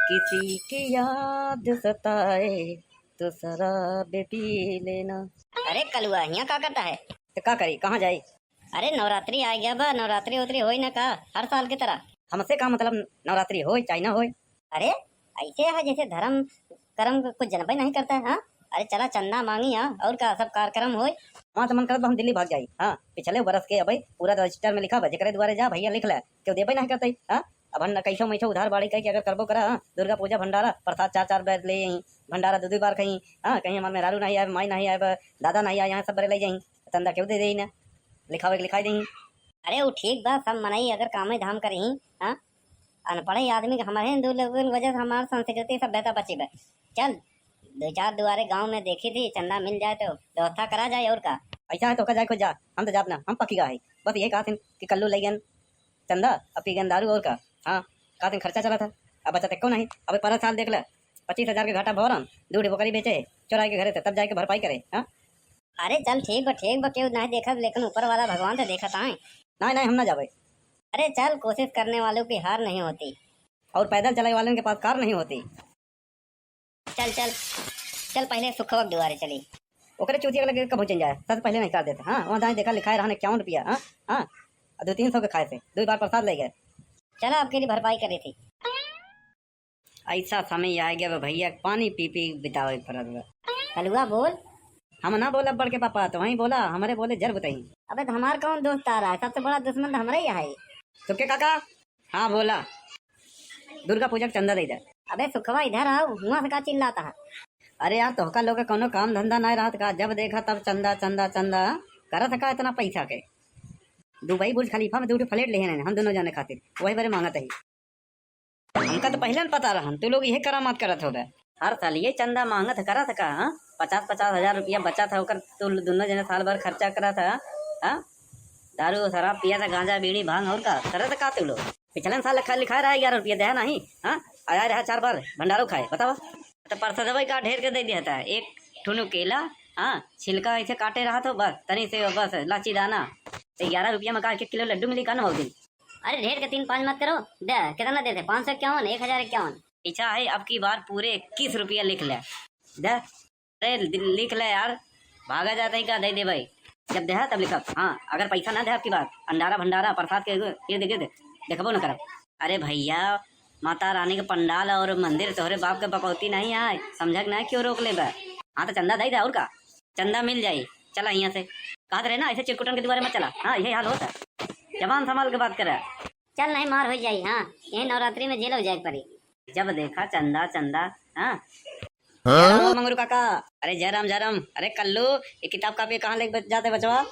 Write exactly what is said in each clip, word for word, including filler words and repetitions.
किसी की याद सताए तो शराब पी लेना। अरे कलुआ, हियाँ का करता है? तो का करी, कहाँ जाई? अरे नवरात्रि आ गया बा, नवरात्रि उतरी होई ना का, हर साल की तरह? हमसे का मतलब, नवरात्रि होई चाहे ना होई? अरे ऐसे है जैसे धर्म कर्म कुछ जनबे नहीं करता है, हाँ? अरे चला चंदा मांगी, हाँ, और का सब कार्यक्रम होई। हाँ तो मन करत बा हम दिल्ली भाग जाई, हाँ, पिछले बरस के अबे पूरा रजिस्टर में लिखा बा, जेकरे दुआरे जा भैया लिख ले, केहू देबे नहीं करते, हाँ? अब हम कैसो मैसो उधार बाड़ी कह के अगर करबो करा, हाँ, दुर्गा पूजा भंडारा, प्रसाद चार चार बार ले आई, भंडारा दो दो बार खाई, हाँ, कहीं हमार मेहरारू नहीं आए, माई नहीं आए, दादा नहीं आए, यहाँ सब बरे ले जाई, चंदा केहू दे दे ना, लिखावे के लिखाई देई। अरे वो ठीक बा, सब मनई अगर कामे धाम करही, हाँ, अनपढ़े आदमी के हमारे हिंदू लोगन की वजह से हमार संस्कृति सभ्यता बची बा। चल दो चार दुआरे गांव में देखी थी, चंदा मिल जाए तो व्यवस्था करा जाए और का। ऐसा है तो का जाए खुद जा, हम तो जाब ना, हम पक्की का है। बस यही कहा थी कि कल्लू ले गन चंदा, अब पी गन दारू और का। हाँ, कहा थी खर्चा चला था, अब बचत एको नहीं। अब पर साल देख ले, पच्चीस हजार के घाटा भरम, दू ठे बकरी बेचे, चोराई के घरे से, तब जाके भरपाई करे। हाँ, अरे चल ठीक बा, ठीक बा, केहू नाहीं देखत, लेकिन ऊपर वाला भगवान तो देखत आए। नहीं, नहीं, हम ना जाबे। अरे चल, कोशिश करने वालों की हार नहीं होती। और पैदल चले वाले के पास कार नहीं होती। चल, चल, चल पहले सुखवा के दुआरे चली। ओकरे चूतिया लगे कब पहुँचन जाए, सबसे पहले नहीं कर देते। हाँ, वहाँ दाएं देखा लिखाए रहने इक्यावन रुपया, हाँ, हाँ, और दो तीन सौ के खाए थे, दो बार प्रसाद ले गए। चला, आपके लिए भरपाई करी थी। ऐसा समय आ गया बा भैया, पानी पी पी बितावे के पड़त बा। कलुआ बोल। हम ना बोलब बड़के पापा, तो वहीं बोला, हमरे बोले जर बताई। अबे तो हमार कौन दोस्त आ रहा है, सबसे बड़ा दुश्मन तो हमरे ही है। तो के काका? हाँ बोला, दुर्गा पूजा के चंदा दे दे। अबे सुखवा इधर आओ, हुआ से का चिल्लाता है? अरे यार तोहका लोग के कौनो काम धंधा नहीं रहत का, जब देखा तब चंदा चंदा चंदा करत का इतना पैसा के? दुबई बुर्ज खलीफा में दो ठो फ्लैट लेहे हैं हम दोनों जाने खातिर, वही बरे मांगत ही। हमका तो पहले न पता रहन, तू लोग यह करामात करत होबे। हर साल ये चंदा मांगत करत का, हाँ? पचास पचास हजार रुपया बचत है ओकर, तू दोनों जने साल भर खर्चा करत है, हाँ? दारू शराब पिया था, गांजा बीड़ी भांग और का करत का तू लोग? पिछले साल लिखा, लिखा रहा ग्यारह रुपया दे नहीं, हाँ? आया रहा चार बार भंडारो खाए, बतावा। तो परसदवा का ढेर के दे दिया था, एक ठुनु केला, हाँ, छिलका ऐसे काटे रहा तो बस, तनी से बस, लाची दाना। तो ग्यारह रुपया में का एक किलो लड्डू मिली का ना हो दिन? अरे ढेर के तीन पाँच मत करो, दे, कितना देते? पाँच सौ इक्यावन, एक हजार इक्यावन। ऐसा है, अब की बार पूरे इक्कीस रुपया लिख ले। दे, अरे, दि-, लिख ले यार, भागा जाता ही का, दे दे भाई। जब देहा तब लिखब। हाँ, अगर पैसा ना दे अब की बार, अंडारा भंडारा, प्रसाद के गिर्द गिर्द देखबो न करब। अरे भैया, माता रानी के पंडाल और मंदिर तोहरे बाप के बकौती नहीं आए, समझक नहीं क्यों रोक लेबे? हाँ, तो चंदा दे दे, और का? चंदा मिल जाई, चला यहाँ से। कहत रहे ना, ऐसे चिरकुटन के दुआरे मत चला। हाँ, यही हाल होता। जबान संभाल के बात करे। चल, नहीं मार हो जाई। हाँ, यही नवरात्रि में जेल हो जाए के पड़ी। जब देखा चंदा, चंदा। हाँ। हाँ? जय राम मंगरू काका। अरे जय राम, जय राम। अरे कल्लू, ये किताब कापी कहाँ लेके बच-, जाते बचवा?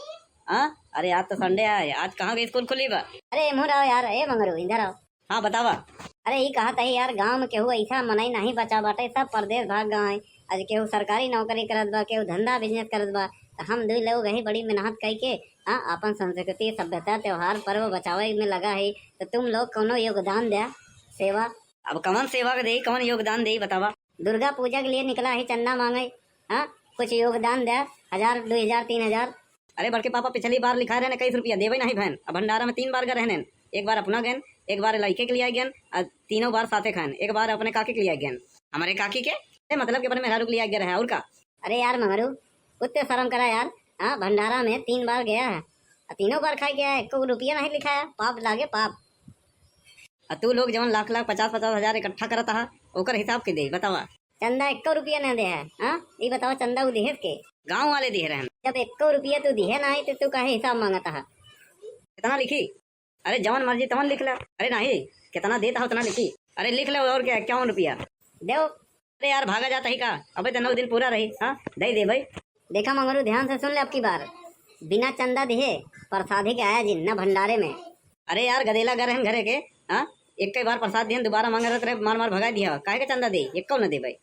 हाँ, अरे आज तो संडे है, आज कहाँ के स्कूल खुली बा? अरे मुँह रहो यार, ए मंगरू, इधर आओ। हाँ, बतावा। अरे, ई कहत है यार, गाँव में केहू ऐसा मनई नहीं बचा बाटे, सब परदेस भाग गए हैं। आज केहू सरकारी नौकरी करत बा, केहू धंधा बिजनेस करत बा, तो हम दुई लोग यही बड़ी मेहनत कई के, हाँ, अपन संस्कृति, सभ्यता, त्योहार, पर्व बचावे में लगा है। तो तुम लोग कौनो योगदान द्या, सेवा। अब कवन सेवा के देई, कवन योगदान देई, बतावा। दुर्गा पूजा के लिए निकला है चंदा मांगे, हाँ, कुछ योगदान द्या, हजार, दो हजार, तीन हजार। अरे बड़के पापा, पिछली बार लिखा रहे ना इक्कीस रुपया, देवे नहीं भैन। अब भंडारा में तीन बार गए रहने, एक बार अपना गएन, एक बार लड़के के लिए गएन, और तीनों बार साथे खाएन, एक बार अपने काकी के लिए गएन। हमारे काकी के? ए, मतलब कि अपने मेहरारू के लिए गए रहे, और का? अरे यार मंगरू, कुछ तो शर्म करा यार। हाँ, भंडारा में तीन बार गया है, और तीनों बार खाई गया है, एको रुपया नहीं लिखाया, पाप लागे पाप। और तू लोग जवन लाख लाख, पचास पचास हजार इकट्ठा करत आहा, ओकर हिसाब के दे, बतावा। चंदा एको रुपया ना दे है, हाँ? ई बतावा, चंदा उ दिहे के? गाँव वाले दिहे रहन। जब एको रुपया तू दिहे ना है, तो तू काहे हिसाब मांगत है? कितना लिखी? अरे जवन मर्जी तवन लिख ले। अरे नहीं, कितना देता है उतना लिखी। अरे लिख ले, और क्या, इक्यावन रुपया। देव। अरे यार, भागा जाता ही का? अबे तो नौ दिन पूरा रही, हाँ? दे दे भाई। देखा मंगरू, ध्यान से सुन ले, अब की बार बिना चंदा दिहे प्रसादी के आया जिन, ना भंडारे में। अरे यार, गदेला गर रहन घरे के, हाँ? एक कई बार प्रसाद दिहन, दोबारा मांगे रहत रहे, मार मार भगाई दिया, काहे के चंदा दे, एक न दे भाई।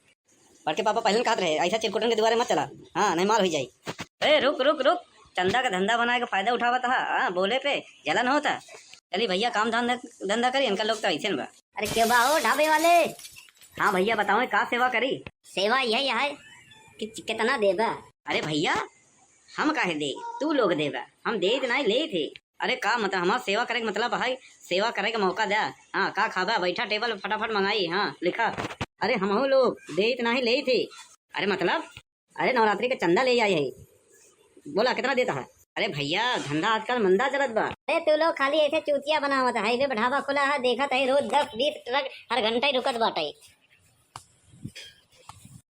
बड़के पापा पहले कहत रहे, ऐसा चिरकुटन के दुआरे मत चला, हाँ, नहीं मार हो जाई। ए, रुक, रुक, रुक, चंदा का धंधा बनाए के फायदा उठावत हा, हाँ, बोले पे जलन होता। चली भैया, काम धंधा, धंधा करी, इनका लोग तो ऐसे न बा। अरे क्यों बा हो ढाबे वाले? हाँ भैया, बताओ, का सेवा करी? सेवा यही है कि कितना देबा? अरे भैया, हम काहे दे, तू लोग देबा, हम देत नाहीं, लेत है। अरे का मतलब, हमार सेवा करे के मतलब है, सेवा करे के मौका द्या। हाँ, का खाबा? बैठा टेबल पे, फटाफट मंगाई। हाँ, लिखा। अरे हमहू लोग देइत नाही, लेइत ही। अरे मतलब? अरे नवरात्रि के चंदा ले आई है। बोला कितना देता है? अरे भैया, धंधा आजकल मंदा चलत बा। अरे तू लोग खाली ऐसे चूतिया बनावत है, हाईवे पे ढाबा खुला है, देखत है रोज दस बीस ट्रक हर घंटा ही रुकत बाटे।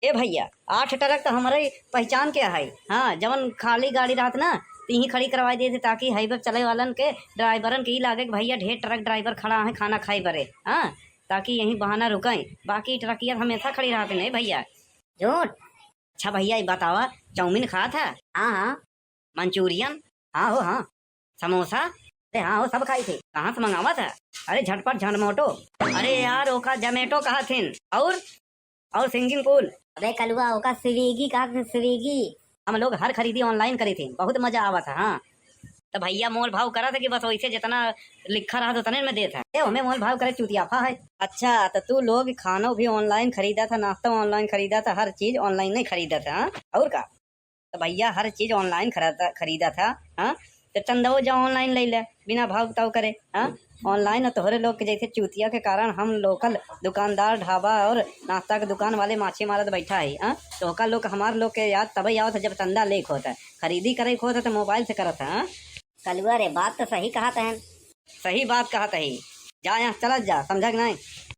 ए भैया, आठ ट्रक तो हमरे पहचान के है। हाँ, जवन खाली गाड़ी रहत ना, तीही खड़ी करवाई देते, ताकि हाईवे पे चले वालन के, ड्राइवरन के ई लागे कि भैया ढेर ट्रक ड्राइवर खड़ा है खाना खाए बरे। हाँ, ताकि यही बहाना रुकें, बाकी ट्रकिया हमेशा खड़ी रहते नहीं भैया। झूठ। अच्छा भैया, ये बतावा, चाउमीन खात है? हाँ, हाँ। मंचूरियन? हाँ हो, हाँ। समोसा? अरे हाँ हो, सब खाई थे। कहाँ से मंगावा था? अरे झटपट झंडमोटो। अरे यार, ओका जोमेटो कहा थिन। और, और सिंगिंग पूल। अबे कलुआ, ओका स्विगी कहा थे, स्विगी। हम लोग हर खरीदी ऑनलाइन करी थी, बहुत मजा आवा था। हाँ, तो भैया मोल भाव करा था कि बस वैसे जितना लिखा रहा था उतने में देता है। ए, हमें मोल भाव करे चूतियाफा है। अच्छा, तो तू लोग खानो भी ऑनलाइन खरीदा था, नाश्ता ऑनलाइन खरीदा था, हर चीज ऑनलाइन नहीं खरीदा था, हाँ? और का? तो भैया हर चीज ऑनलाइन खरीदा, खरीदा था, हाँ? तो चंदो जा ऑनलाइन ले ले, बिना भाव ताव करे, हाँ? ऑनलाइन और तोहरे लोग के जैसे चूतिया के कारण हम लोकल दुकानदार, ढाबा और नाश्ता के दुकान वाले माछी मारत बैठा है, हाँ? तो ओका लोग, हमार लोग के याद तबे आवत है जब चंदा लेक होता है, खरीदी करे के होता है तो मोबाइल से करत है, हाँ? कलुआ रे, बात तो सही कहत हन। सही बात कहत ही। जा यहाँ चलत जा, समझा कि नहीं?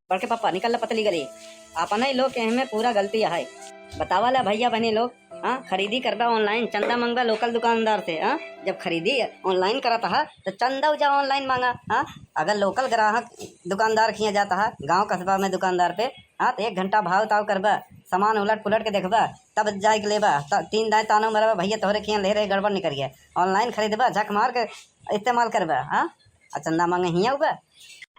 बड़के पप्पा, निकल ला पतली गली। अपने लोग के हमें पूरा गलती है। बतावा ला भैया बहनी लोग, हाँ, खरीदी करबा ऑनलाइन, चंदा मंगबा लोकल दुकानदार से, हाँ? जब खरीदी ऑनलाइन करत हा, तो चंदा उजा ऑनलाइन मांगा, हाँ? अगर लोकल ग्राहक दुकानदार खिया जाता है, गांव कस्बा में दुकानदार पे, हाँ, तो एक घंटा भाव ताव करबा, सामान उलट पुलट के देखबा, तब जाए के लेबा, त-, तीन दाएं तानो मरबा, "भैया तोहरे खिया ले रहे, गड़बड़ निकल गया।" ऑनलाइन खरीदबा, झक मार के इस्तेमाल करबा, हाँ? आ चंदा मांगे हिया उबा।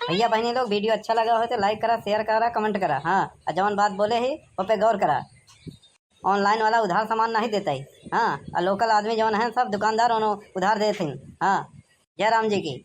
भैया बहनी लोग, वीडियो अच्छा लगा हो तो लाइक करा, शेयर करा, कमेंट करा, हाँ? आ जवन बात बोले ही, ओ पे गौर करा। ऑनलाइन वाला उधार सामान नहीं देता ही, हाँ? आ लोकल आदमी जवन है, सब दुकानदार उन्हों उधार देते हैं, हाँ? जय राम जी की।